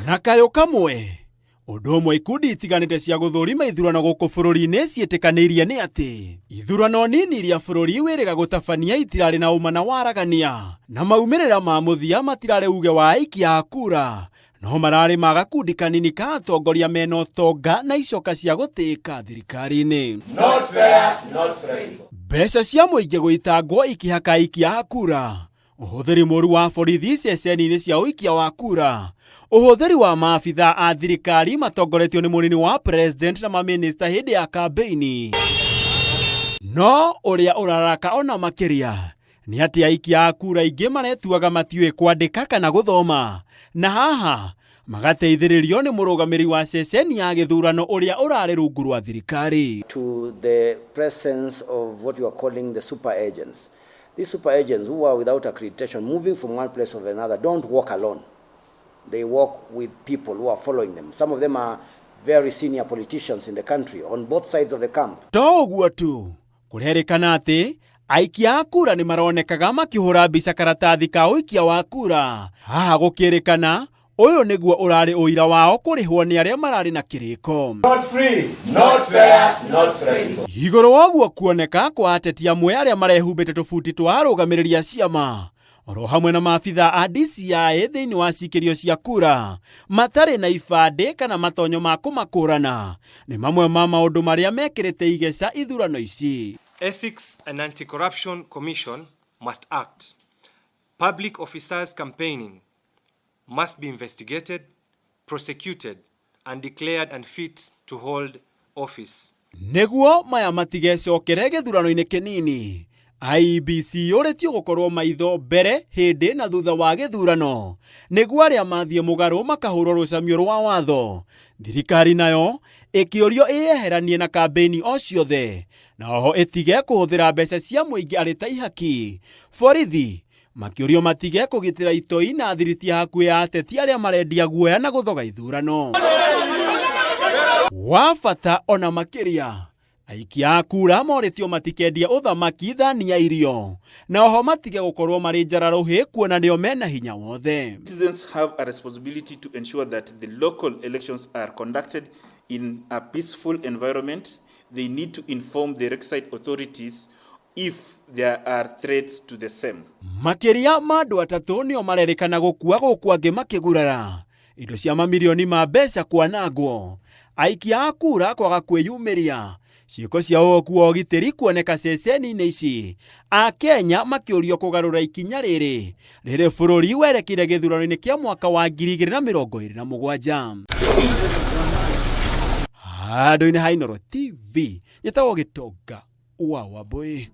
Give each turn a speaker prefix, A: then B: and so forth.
A: Na kayũ kamwe, ũndũ ũmwe ikundi itiganĩte cia gũthũrima ithurano gũkũ bũrũri-inĩ ciĩtĩkanĩirie nĩ atĩ ithurano nini iria bũrũri wĩrĩga gũtabania itirarĩ na ũma na waragania, na maumĩrĩra ma mũthia matirarĩ uge wa aikia a kura, no mararĩ ma gakundi kanini ka atongoria mena ũtonga na icoka cia gũtĩĩka thirikari-inĩ.
B: Not fair, not credible.
A: Mbeca cia mũingĩ gũitangwo ikĩhaka aikia a kura, ũhũthĩri mũru wa borithi ceceni-inĩ cia ũikia wa kura, ũhũthĩri wa maabitha a thirikari matongoretio nĩ mũnini wa president na mamĩnĩsta hĩndĩ ya kambĩini. No ũrĩa ũraraka ona makĩria nĩ atĩ aikia a kura aingĩ maretuaga matiũĩ kwandĩka kana gũthoma, na haha magateithĩrĩrio nĩ mũrũgamĩrĩri wa ceceni ya gĩthurano ũrĩa ũrarĩ rungu rwa thirikari.
C: To the presence of what you are calling the super agents. These super agents who are without accreditation, moving from one place to another, don't walk alone. They walk with people who are following them. Some of them are very senior politicians in the country on both sides of the camp.
A: To ũguo tu, kũrerĩkana atĩ aikia a kura nĩ maronekaga makĩhũra mbica karatathi ka ũikia wa kura. Haha gũkĩrĩkana ũyũ nĩguo ũrarĩ ũira wao kũrĩhwo nĩ arĩa mararĩ na kĩrĩko.
B: Not free, not fair, not credible.
A: Igũrũ wa ũguo, kuoneka kwa ateti amwe arĩa marehumbĩte tũbuti twa arũgamĩrĩri a ciama oro hamwe na maabitha a DCI thĩinĩ wa cikĩrio cia kura matarĩ na ibandĩ kana matonyo ma kũmakũrana nĩ mamwe ma maũndũ marĩa mekĩrĩte igeca ithurano ici.
D: Ethics and Anti-Corruption Commission must act. Public officers campaigning must be investigated, prosecuted, and declared unfit to hold office.
A: Nĩguo maya matigecokere gĩthurano-inĩ kĩnini, IEBC yũrĩtio gũkorwo maitho mbere, hĩndĩ na thutha wa gĩthurano nĩguo arĩa mathiĩ mũgarũ makahũrwo rũcamio rwa watho. Thirikari nayo ĩkĩũrio ĩyeheranie na kambĩini o ciothe na oho ĩtige kũhũthĩra mbeca cia mũingĩ arĩ ta ihaki. Borithi makĩũrio matige kũgitĩra itoi na thiriti hakuhĩ ya ateti arĩa marendia guoya na gũthoga ithurano. Wa bata ona makĩria, aikia a kura morĩtio matikendie ũthamaki thani ya irio na oho matige gũkorwo marĩ njara rũhĩ kuona nĩo mena hinya wothe.
E: Citizens have a responsibility to ensure that the local elections are conducted in a peaceful environment. They need to inform the requisite authorities if there are threats to the same.
A: Makĩria ma andũ 3 nĩo marerĩkana gũkua gũkũ angĩ makĩgurara, indo cia mamirioni ma mbeca kwanangwo, aikia a kura kwaga kwĩyumĩria, ciĩko cia ũhoku wa ũgitĩri kuoneka ceceni-inĩ ici. Akenya makĩũrio kũgarũra ikinya rĩrĩ rĩrĩ bũrũri werekeire gĩthurano-inĩ kĩa mwaka wa 2027. Handũ-inĩ ha Inooro TV, njĩtagwo Gĩtonga wa Wambũi.